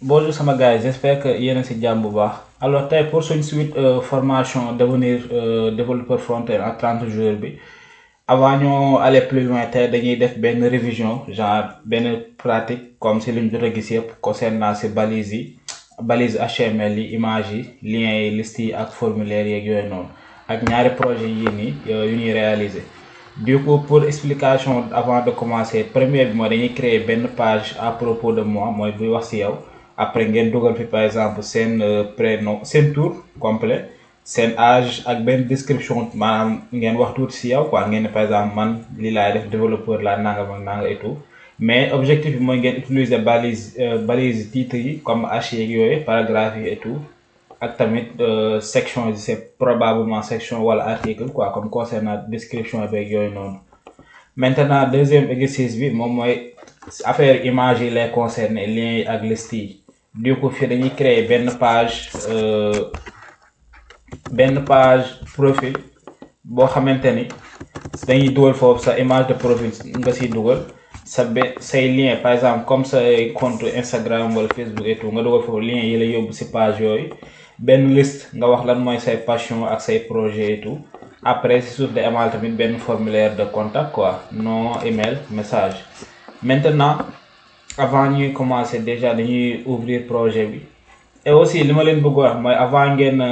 Bonjour sama gars yi, j'espère que yéen a si jàmm bu baax. Alors tey pour suñ suite formation devenir développeur front-end en 30 jours bi avant ñoo aller plus loin tey dañuy def benn révision genre benn pratique comme si luñ jot a gis yëpp concernant si balise HTML yi image yi liens yi liste yi ak formulaire yeeg yooyu noonu ak ñaari projet yii nii yu ñuy réaliser. Du coup pour explication avant de commencer première bi mooy dañuy créer benn page à propos de moi mooy buy wax si yow. Après ngeen dugal fi par exemple seen prénom seen tour complet seen âge ak benn description maanaam ngeen wax tuuti si yow quoi ngeen ne par exemple man lii laay def développeur la nangam ak nanga et tout mais objectif bi mooy ngeen utiliser balise titre yi comme h yeeg yooyu paragraphe yi et tout ak tamit section yi c'est probablement section wala article quoi comme concernant description beeg yooyu noonu. Maintenant deuxième exercice bi moom mooy affaire image yi lay concerner liens yi ak liste yi. Du coup fii dañuy créer benn page profil boo xamante ni dañuy dugal foofu sa image de profil nga siy dugal say lien par exemple comme say compte Instagram wala Facebook et tout nga dugal foofu lien yi la yóbbu si page yooyu benn liste nga wax lan mooy say passion ak say projet et tout après si suuf day amal tamit benn formulaire de contact quoi nom email message. Maintenant avant ñuy commencer déjà dañuy ouvrir projet bi et aussi li ma leen bëgg wax mooy avant ngeen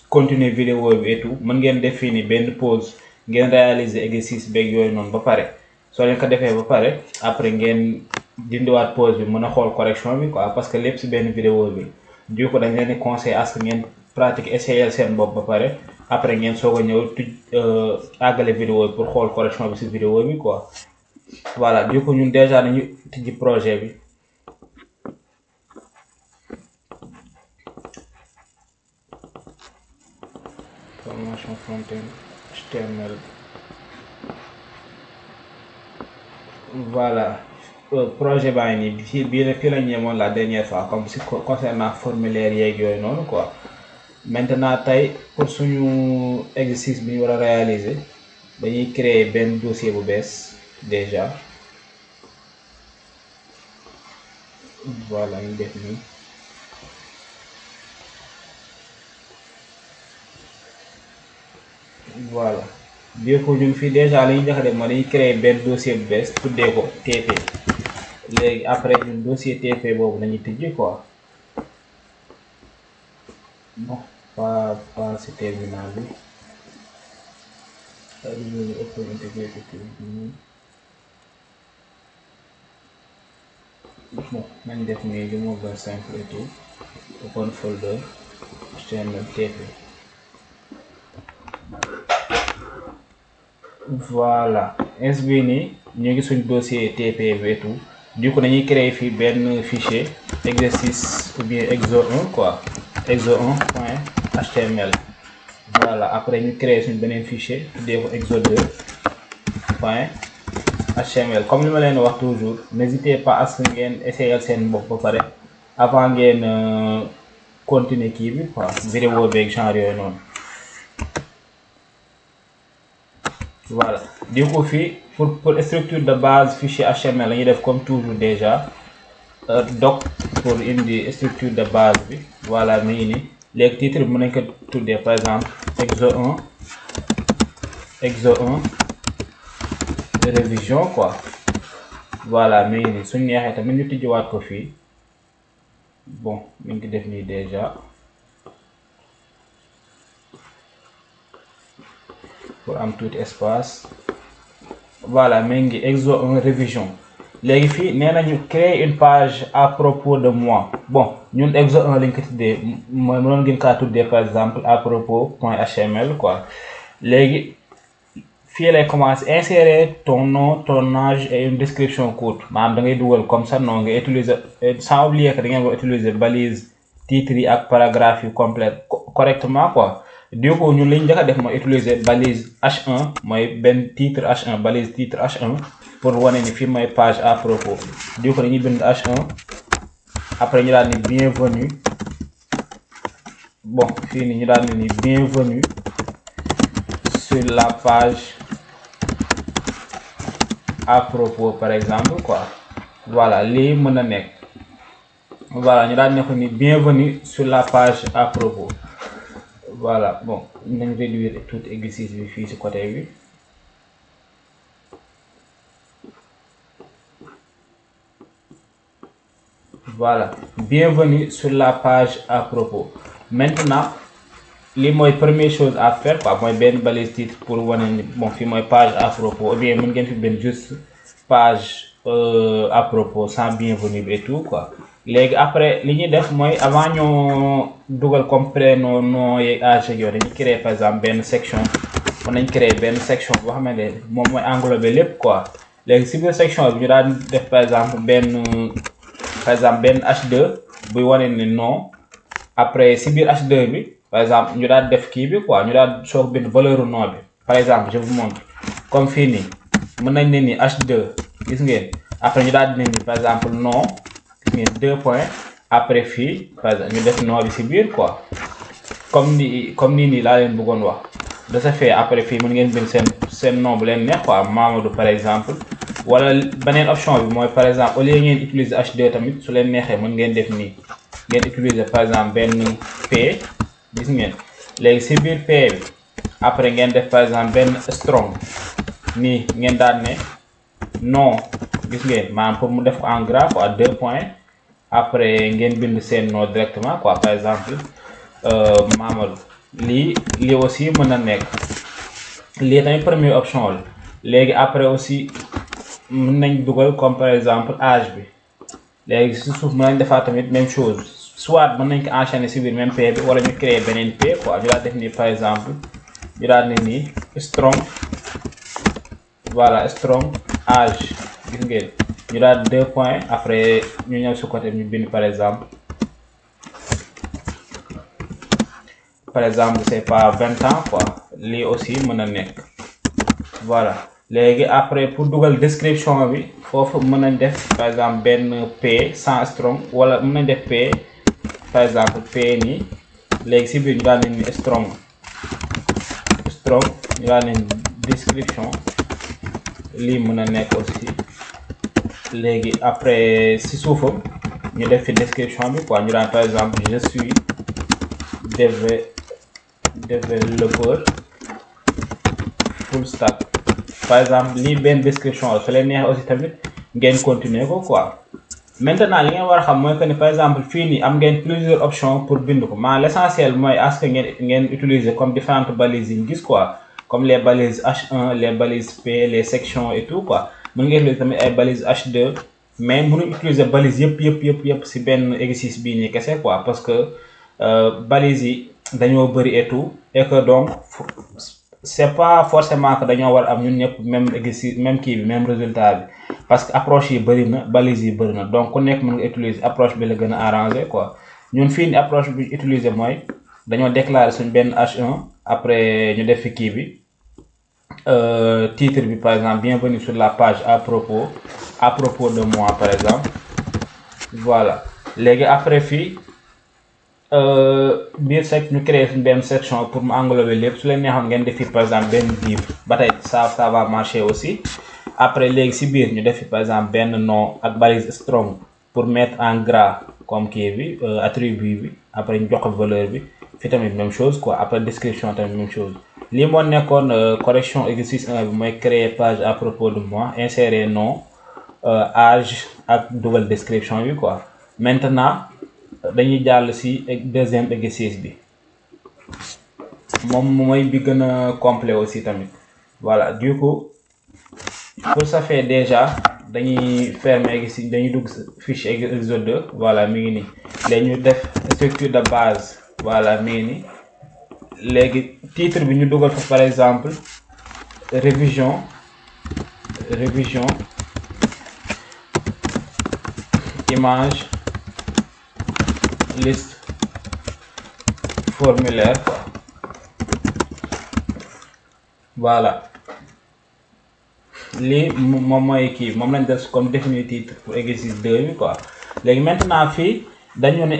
continuer vidéo bi et tout mën ngeen def fii ni benn pause ngeen réaliser exercice beeg yooyu noonu ba pare soo leen ko defee ba pare après ngeen dindiwaat pause bi mën a xool correction bi quoi parce que lépp si benn vidéo bi du coup dañ leen di conseiller à ce que ngeen pratique essayer seen bopp ba pare après ngeen soog a ñëw àggale vidéo bi pour xool correction bi si vidéo bi quoi. Voilà du coup ñun déjà dañu tijji projet bi formation front-end HTML voilà projet baa ngi nii fii la ñu yemoon la dernière fois comme si concernant formulaire yeeg yooyu noonu quoi. Maintenant tey pour suñu exercice bi ñu war a réaliser dañuy créer benn dossier bu bees déjà voilà ñu def nii voilà du coup ñun fii déjà li ñu njëkk a def mooy dañuy créer benn dossier bu bees tuddee ko TP léegi après ñun dossier TP boobu nañu tijji quoi bon pas si terminal bi bon nañ def nii li moo gën simple et tout open folder HTML TP voilà ins bi nii ñu ngi suñ dossier TP bi et tout du coup dañuy créer fii benn fichier exercice ou bien exo1 quoi exo1 point html voilà après ñu créer suñ beneen fichier tuddee ko exo2 point HTML comme li ma leen wax toujours n'hésitez pas à ce que ngeen essayer seen bopp ba pare avant ngeen continuer kii bi quoi vidéo beeg genre yooyu noonu. Voilà du coup fii pour structure de base fichier HTML la ñuy def comme toujours déjà doc pour indi structure de base bi voilà mi ngi nii léegi titre bi mën nañ ko tuddee par exemple exo1 révision quoi voilà mi ngi nii suñ neexee tamit ñu tijjiwaat ko fii bon mi ngi def nii déjà pour am tout espace voilà mi ngi exo1 révision léegi fii nee nañu créer une page à propos de moi bon ñun exo1 lañ ko tuddee mooy mënoon ngeen kaa tuddee par exemple à propos point html quoi léegi fii lay commencer insérer ton nom ton âge et une description courte maanaam da ngay dugal comme ça non nga utiliser sans oublier que da ngeen ko utiliser balise titre yi ak paragraphe yu complète correctement quoi. Du coup ñun liñ njëkk a def mooy utiliser balise H1 mooy benn titre H1 balise titre H1 pour wane ni fii mooy page à propos du coup dañuy bind H1 après ñu daal ni bienvenue bon fii ni ñu daal ni bienvenue sur la page à propos par exemple quoi voilà lii mën na nekk voilà ñu daal ne ko ni bienvenue sur la page à propos. Voilà, bon nañ réduire tout exercice bi fii ci côté bi. Voilà, bienvenue sur la page à propos. Maintenant li mooy première chose à faire quoi, mooy benn balise titre pour wane ni bon fii mooy page à propos, ou bien mën ngeen fi benn juste page à propos sans bienvenue et tout quoi. léegi après li ñuy def mooy avant ñoo dugal comme prénom nom yeeg âge ak yooyu dañuy créer par exemple benn section, mën nañ créer benn section boo xamante ne moom mooy englober lépp quoi. léegi si biir section bi ñu daan def par exemple benn H2 buy wane ne nom. après si biir H2 bi par exemple ñu daan def kii bi quoi, ñu daan soog bind valeur nom bi. par exemple je vous montre comme fii nii mën nañ ne ni H2 gis ngeen, après ñu daan ne ni par exemple nom gis ngeen 2 points, après fii par exemple ñu def nom bi si biir quoi, comme nii laa leen bëggoon wax. de ce fait après fii mën ngeen bind seen nom bu leen neex quoi, Mamadou par exemple. wala beneen option bi mooy par exemple au lieu ngeen utiliser H2 tamit su leen neexee mën ngeen def nii, ngeen utiliser par exemple benn P gis ngeen. léegi si biir P bi après ngeen def par exemple benn strong nii, ngeen daan ne non gis ngeen, maanaam pour mu def ko en gras quoi 2 points, après ngeen bind seen nom directement quoi, par exemple Mamadou. lii aussi mën na nekk, lii tamit première option la. léegi après aussi mën nañ dugal comme par exemple âge bi. léegi si suuf mën nañ defaat tamit même chose, soit mën nañ ko enchaîner si biir même P bi, wala ñu créer beneen P quoi. ñu daal def nii par exemple ñu daal ne nii strong, voilà strong âge gis ngeen, ñu daal 2 points, après ñu ñëw si côté ñu bind par exemple c'est pas 20 ans quoi. lii aussi mën na nekk. voilà léegi après pour dugal description bi foofu mën nañ def par exemple benn P sans strong, wala mën nañ def P par exemple P nii. léegi si biir ñu daal ne ni strong ñu daal ne description, lii mën na nekk aussi. léegi après si suufam ñu def fi description bi quoi, ñu daan par exemple je suis développeur full stack par exemple. lii benn description la, su leen neexee aussi tamit ngeen continuer ko quoi. maintenant li ngeen war a xam mooy que ni par exemple fii nii am ngeen plusieurs options pour bind ko, mais l'essentiel mooy à ce que ngeen utiliser comme différentes balises yi ñu gis quoi, comme les balises H1, les balises P, les sections et tout quoi. mën ngeen utiliser tamit ay balises H2, mais mënuñ utiliser balises yëpp si benn exercice bii nii kese quoi, parce que balises yi dañoo bëri et tout, et que donc c'est pas forcément que dañoo war am ñun ñëpp même exercice même kii bi même résultat bi, parce que approche yi bëri na, balises yi bëri na, donc ku nekk mën nga utiliser approche bi la gën a arrangé quoi. ñun fii ni approche bi utiliser mooy dañoo déclarer suñ benn H1, après ñu def fi kii bi titre bi par exemple bienvenue sur la page à propos de moi par exemple. voilà léegi après fii biir ñu créer suñ benn section pour mu englober lépp. su leen neexoon ngeen def fi par exemple benn div, ba tey ça va marcher aussi. après léegi si biir ñu def fi par exemple benn nom ak balise strong pour mettre en gras comme kii bi attribut bi, après ñu jox ko valeur bi. fi tamit même chose quoi, après description tamit même chose. lii moo nekkoon correction exercice 1 bi, mooy créer page à propos de moi, insérer nom, âge ak dugal description bi quoi. maintenant dañuy jàll si deuxième exercice bi, moom mooy bi gën a complet aussi tamit. voilà du coup pour ça fait déjà dañuy fermer exercice, dañuy dugg fiche exercice 2. voilà mi ngi nii. léegi ñu def structure de base, voilà mi ngi nii. léegi titre bi ñu dugal fa par exemple révision image liste formulaire quoi. voilà lii moom mooy kii, moom lañ def comme définir titre pour exercice 2 bi quoi. léegi maintenant fii dañu ne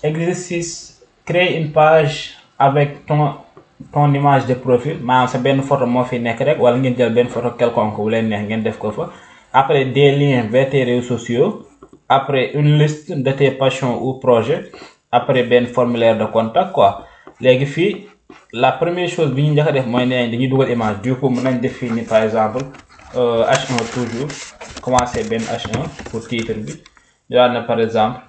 exercice créer une page avec ton image de profil, maanaam sa benn photo moo fi nekk rek, wala ngeen jël benn photo quelconque bu leen neex ngeen def ko fa. après des liens vers tes réseaux sociaux, après une liste de tes passions ou projets, après benn formulaire de contact quoi. léegi fii la première chose bi ñu njëkk a def mooy nee dañuy dugal image. Du coup mën nañ def fii ni par exemple H1 toujours, commencer benn H1 pour titre bi. ñu daan na par exemple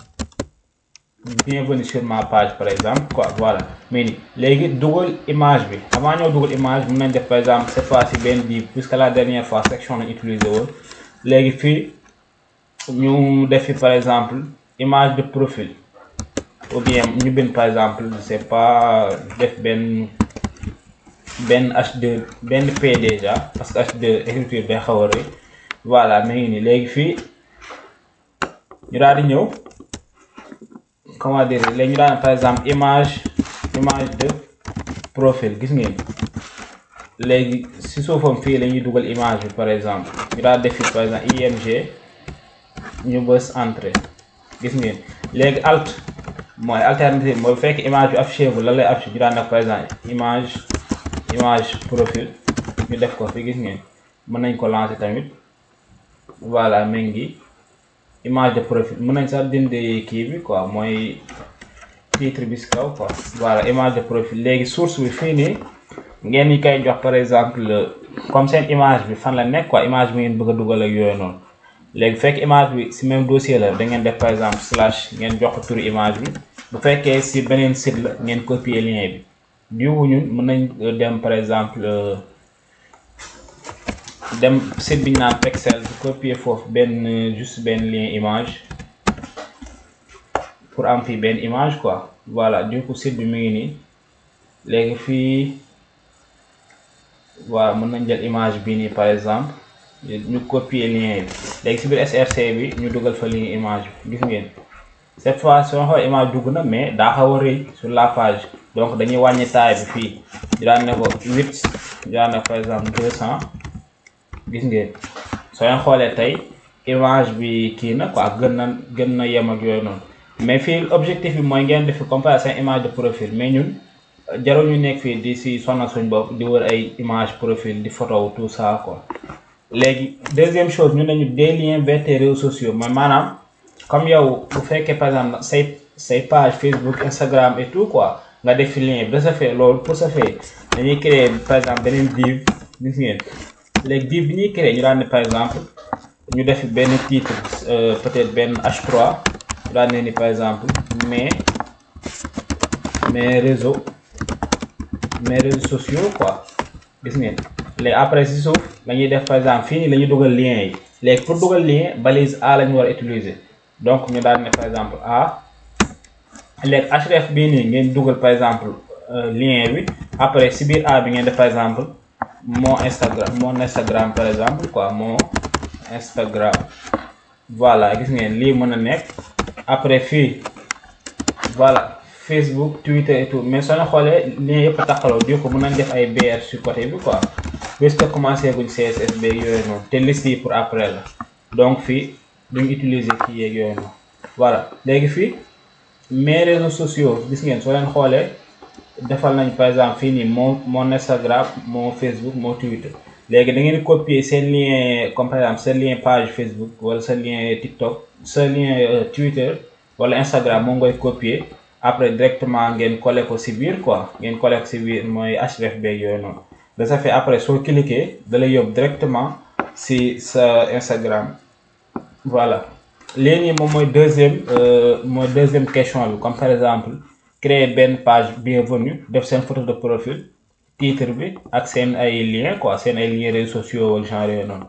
bienvenue sur ma page par exemple quoi, voilà. mais ni léegi dugal image bi avant ñoo dugal image mën nañ def par exemple cette fois ci benn div, puisque la dernière fois section lañ utilisé woon. léegi fii ñu def fi par exemple image de profil, ou bien ñu bind par exemple je sais pas def benn H2 benn P déjà, parce que H2 écriture day xaw a rëy. voilà mais ngi nii léegi fii ñu daal di ñëw comment dire, léegi ñu daan par exemple image de profil, gis ngeen. léegi si suufam fii la ñuy dugal image bi par exemple ñu daal def fii par exemple img, ñu bës entrée, gis ngeen. léegi alt mooy alternative, mooy bu fekk image bi affiché bu la lay affiché. ñu daan nag par exemple image profil, ñu def ko fi, gis ngeen. mën nañ ko lancer tamit, voilà mi ngi image de profil. mën nañ sax dindi kii bi quoi, mooy titre bi si kaw quoi, voilà image de profil. léegi source bi fii nii ngeen ñi koy jox par exemple comme seen image bi fan la nekk quoi, image bi ngeen bëgg a dugal ak yooyu noonu. léegi fekk image bi si même dossier la da ngeen def par exemple slash, ngeen jox ko turu image bi. bu fekkee si beneen site la ngeen copier lien bi. du coup ñun mën nañ dem par exemple dem site bi ñu naan Pexels, copier foofu benn juste benn lien image pour am fii benn image quoi, voilà. du coup site bi mu ngi nii. léegi fii voilà mën nañ jël image bii nii par exemple ñu copier lien bi. léegi si biir src bi ñu dugal fa lien image bi, gis ngeen. cette fois soo xoolee image dugg na mais daa xaw a rëy sur la page, donc dañuy wàññi taille bi fii. ñu daan ne ko 8, ñu daan ne par exemple 200, gis ngeen. soo leen xoolee tey image bi kii na quoi, gën na yem ak yooyu noonu. mais fii objectif bi mooy ngeen def comparer seen image de profil, mais ñun jarul ñu nekk fii di si sonal suñ bopp di wër ay image profil di photo tout ça quoi. léegi deuxième chose ñu nañu des liens vers tes réseaux sociaux, mooy maanaam comme yow bu fekkee par exemple say page Facebook, Instagram et tout quoi, nga def fi lien bi. de ce fait loolu pour ce fait dañuy créer par exemple beneen div, gis ngeen. léegi div bi ñuy créer ñu daan ne par exemple ñu def benn titre peut-être benn H3, ñu daan ne ni par exemple mes réseaux sociaux quoi, gis ngeen. léegi après si suuf la ñuy def par exemple fii nii la ñuy dugal lien yi. léegi pour dugal lien balise A la ñu war a utiliser, donc ñu daal ne par exemple A. léegi href bii nii ngeen dugal par exemple lien bi. après si biir A bi ngeen def par exemple mon Instagram par exemple quoi, mon Instagram, voilà gis ngeen. lii mën a nekk après fii voilà Facebook, Twitter et tout. mais soo leen xoolee lien yëpp a taxaloo. du coup mën nañ def ay BR sur côté bi quoi, puisque commencé guñ CSS beeg yooyu noonu, te liste yi pour après la. donc fii duñ utiliser kii yeeg yooyu noonu, voilà. léegi fii mes réseaux sociaux, gis ngeen. soo leen xoolee defal nañ par exemple fii nii mon Instagram, mon Facebook, mon Twitter. léegi da ngeen copier seen lien, comme par exemple seen lien page Facebook wala sa lien TikTok, sa lien Twitter wala Instagram moom ngay copier. après directement ngeen coller ko si biir quoi, ngeen coller ko si biir mooy href beeg yooyu noonu. de ce fait après soo cliquer da lay yóbbu directement si sa Instagram, voilà. léegi moom mooy deuxième question bi, comme par exemple créer benn page bienvenue, def seen photo de profil, titre bi ak seen ay liens quoi, seen ay liens réseaux sociaux wala genre yooyu noonu.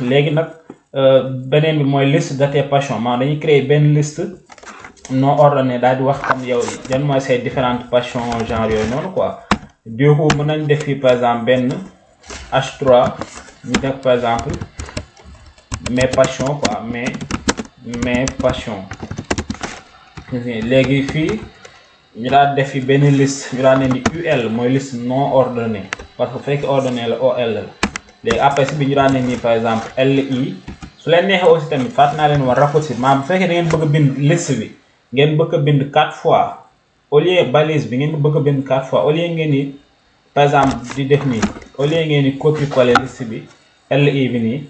léegi nag beneen bi mooy liste de tes passions, maanaam dañuy créer benn liste non ordonné, daal di wax comme yow yan mooy say différentes passions genre yooyu noonu quoi. du coup mën nañ def fii par exemple benn H3, ñu def par exemple mes passions quoi, mes passions. léegi fii ñu daal def fi benn liste, ñu daal ne ni UL mooy liste non ordonnée, parce que bu fekkee ordonné la OL la. léegi après si bi ñu daal ne ni par exemple LI. su leen neexee aussi tamit fàttali naa leen war raccourci, maanaam bu fekkee da ngeen bëgg a bind liste bi ngeen bëgg a bind 4 fois, au lieu balise bi ngeen bëgg a bind 4 fois, au lieu ngeen ni par exemple di def nii, au lieu ngeen ni copier coller liste bi LI bi nii,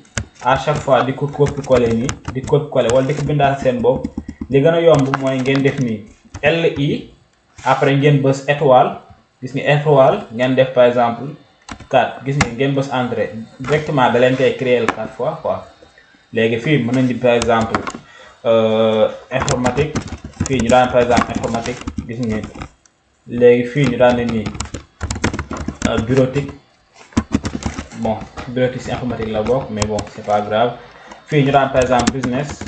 à chaque fois di ko copier coller nii di copier coller wala di ko bindaat seen bopp li gën a yomb mooy ngeen def nii LI après ngeen bës étoile gis nga étoile ngeen def par exemple 4 gis nga ngeen bës entrée directement da leen koy créer 4 fois quoi. léegi fii mën nañu par exemple informatique fii ñu daan par exemple informatique gis ngeen léegi fii ñu daan ne nii bureautique bon bureautique si informatique la bokk mais bon c'est pas grave fii ñu daan par exemple business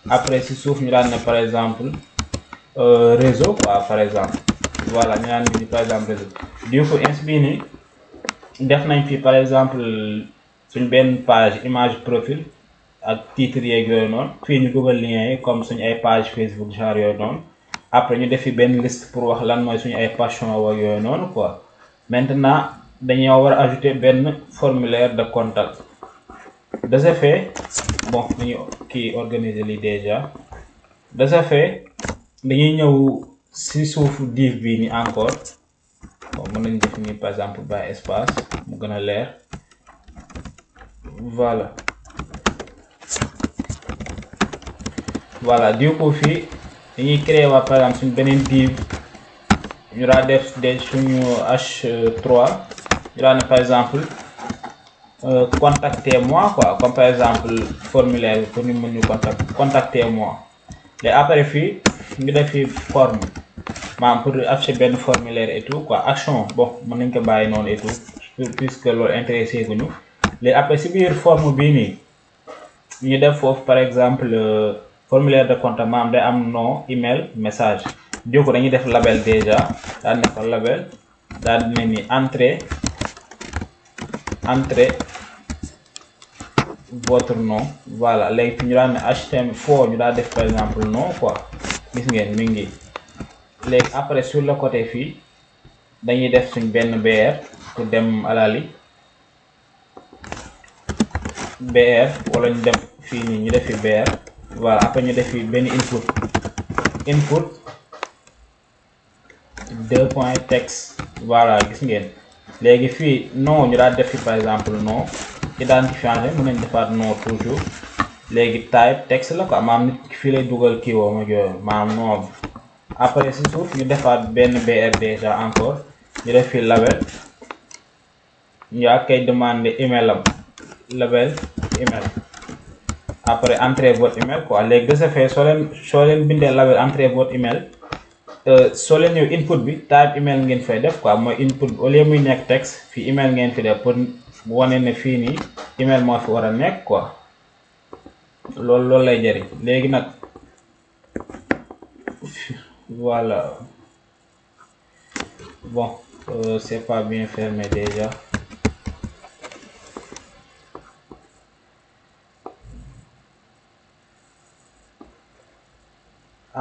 après si suuf ñu daan ne par exemple réseau quoi par exemple voilà ñu daan ne par exemple réseau du coup ainsi bii nii def nañ fii par exemple suñ benn page image profil ak titre yeeg yooyu noonu fii ñu dugal lien yi comme suñu ay page Facebook genre yooyu noonu après ñu def fi benn liste pour wax lan mooy suñu ay passion ak yooyu noonu quoi. maintenant dañoo war a ajouter benn formulaire de contact de ce fait bon dañuy kii organiser li déjà de ce fait dañuy ñëw si suufu div bii ni encore bon mën nañu def nii par exemple by espace mu gën a leer voilà du coup fii dañuy créer waa par exemple suñu beneen div ñu daa def de suñu H3 ñu daa ne par exemple contactez-moi quoi comme par exemple formulaire pour ñu mën ñu contactez-moi léegi après fii ñu def fi forme maanaam pour afficher benn formulaire et tout quoi action bon mën nañ ko bàyyi noonu et tout puisque loolu intéressé gu ñu léegi après si biir forme bii nii ñu def foofu par exemple formulaire de contact maanaam day am nom email message du coup dañuy def label déjà daal ne ko label daal dina ni entrée votre nom voilà léegi fi ñu daan ne HTML foo ñu daal def par exemple nom quoi gis ngeen mi ngi léegi après sur le côté fii dañuy def suñ benn BR pour dem alali BR wala ñu def fii nii ñu def fi BR voilà après ñu def fi benn input 2 point text voilà gis ngeen léegi fii nom ñu daal def fi par exemple nom identifiant mën nañ defaat nom toujours léegi type texte la quoi maam nit fii lay dugal kii woo ma yooyu maam nom après si suuf ñu defaat benn BR déjà encore ñu def fi label ñu ak kay demander email am label email après entrer votre email quoi léegi de ce fait soo leen bindee label entrer votre email soo leen ñëw input bi type email ngeen fay def quoi mooy input au lieu muy nekk texte fii email ngeen fi def pour wane ne fii nii email moo fi war a nekk quoi loolu lay jëriñ léegi nag voilà bon c'est pas bien fermé déjà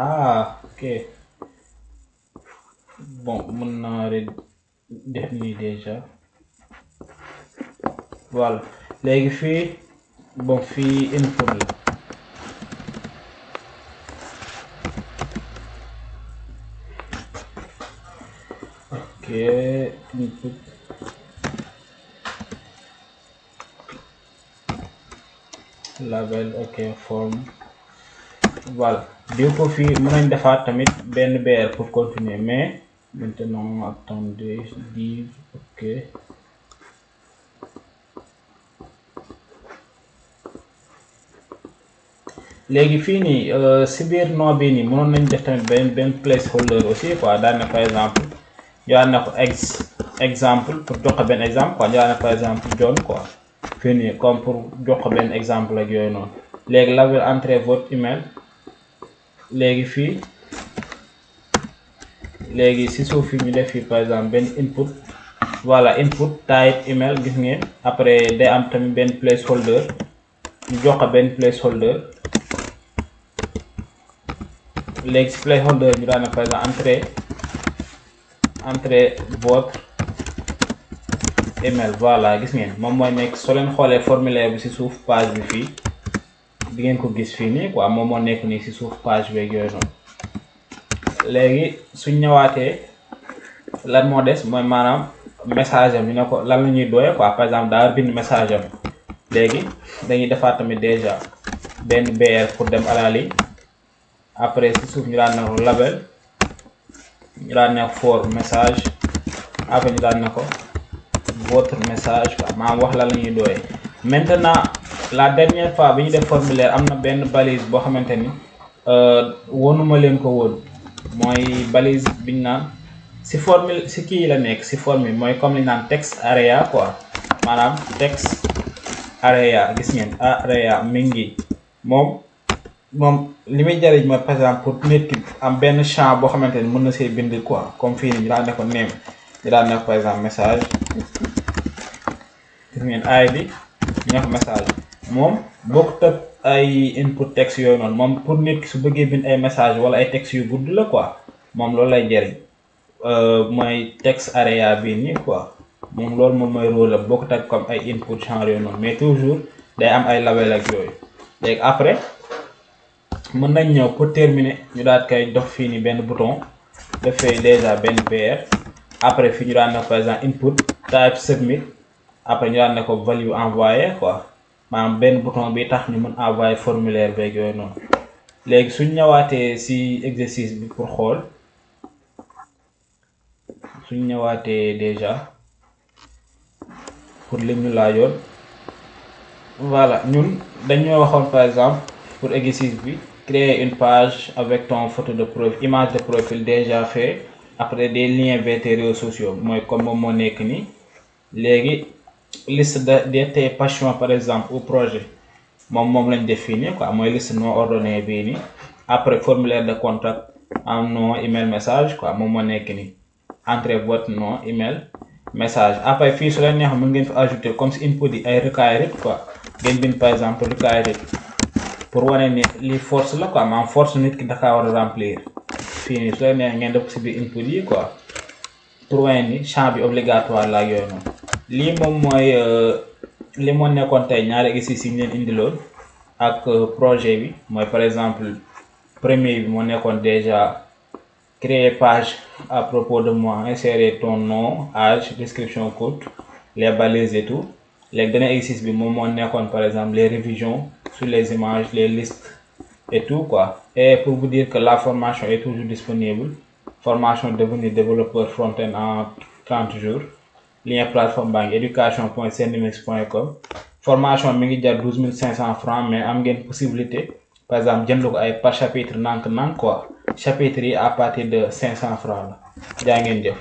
ah ok bon mën naa def nii déjà voilà léegi fii bon fii input la ok input label ok forme voilà du coup fii mën nañ defaat tamit benn BR pour continuer mais maintenant attendez div ok léegi fii nii si biir nom bii nii mënoon nañ def tamit benn placeholder aussi quoi daan na par exemple ñu daan na ko exemple pour jox ko benn exemple quoi ñu daan na par exemple John quoi fii nii comme pour jox ko benn exemple ak yooyu noonu léegi label entrer votre email léegi fii léegi si suuf fi ñu def fii par exemple benn input voilà input type email gis ngeen après day am tamit benn placeholder ñu jox ko benn placeholder léegi si placeholder ñu daan par exemple entrer votre email voilà gis ngeen moom mooy nekk soo leen xoolee formulaire bi si suuf page bi fii di ngeen ko gis fii nii quoi moom moo nekk nii si suuf page beeg yooyu noonu léegi suñ ñëwaatee lan moo des mooy maanaam message am ñu ne ko lan la ñuy doyee quoi par exemple daal bind message am léegi dañuy defaat tamit déjà benn BR pour dem à la ligne. Après si suuf ñu daan na ko label, ñu daan ne for message, après ñu daan na ko votre message quoi, maanaam wax la ñuy doyee. Maintenant la dernière fois bi ñu def formulaire am na benn balise boo xamante ni wonuma leen ko woon, mooy balise biñ naan si formule si kii la nekk si formule mooy comme li naan text area quoi, maanaam text area gis ngeen area mi ngi moom li muy jariñ mooy par exemple pour nit ki am benn champ boo xamante ni mën na see bind quoi, comme fii nii ñu daan ne ko name, ñu daan ne ko par exemple message, gis ngeen ID ñu ko message. moom bokkut ak ay input text yooyu noonu, moom pour nit ki su bëggee bind ay message wala ay text yu gudd la quoi, moom loolu lay jariñ. mooy text area bii nii quoi, moom loolu moom mooy rôle la, bokkut ak comme ay input genre yooyu noonu, mais toujours day am ay label ak yooyu. léegi après mën nañ ñëw pour terminer ñu daal koy dox fii nii benn bouton def fay déjà benn BR. après fi ñu daan ne par exemple input type submit, après ñu daan ne ko value envoyé quoi, maanaam benn bouton bi tax ñu mën envoyer formulaire beeg yooyu noonu. léegi suñ ñëwaatee si exercice bi pour xool, suñ ñëwaatee déjà pour lim ñu laajoon, voilà ñun dañoo waxoon par exemple pour exercice bi créer une page avec ton photo de profil, image de profil déjà fait, après des liens vers tes réseaux sociaux, mooy comme moom moo nekk nii. léegi liste de tes passions par exemple au projet, moom lañ définir quoi, mooy liste non ordonnée bii nii. après formulaire de contact en nom email message quoi, moom moo nekk nii. entrez votre nom email message. après fii su leen neexee mën ngeen fi ajouter comme si input yi ay requêtes quoi, ngeen bind par exemple requêtes pour wane ni lii force la quoi, maanaam force nit ki dafa war a remplir. fii nii su leen neexee ngeen def si biir input yi quoi, pour wane ni champ bi obligatoire la ak yooyu noonu. lii moom mooy li moo nekkoon tey ñaari exercices yi ñu leen indiloon ak projet bi, mooy par exemple premier bi moo nekkoon déjà créer page à propos de moi, insérer ton nom, âge, description courte, les balises et tout. léegi beneen exercice bi moom moo nekkoon par exemple les révisions sur les images, les listes et tout quoi. et pour vous dire que la formation est toujours disponible, formation devenir développeur front-end en 30 jours, lien plateforme baa ngi education.sendimix.com. formation mi ngi jar 12 500 francs, mais am ngeen possibilité par exemple jënd ko ay par chapitre nank quoi, chapitre yi à partir de 500 francs la. jaa ngeen jëf.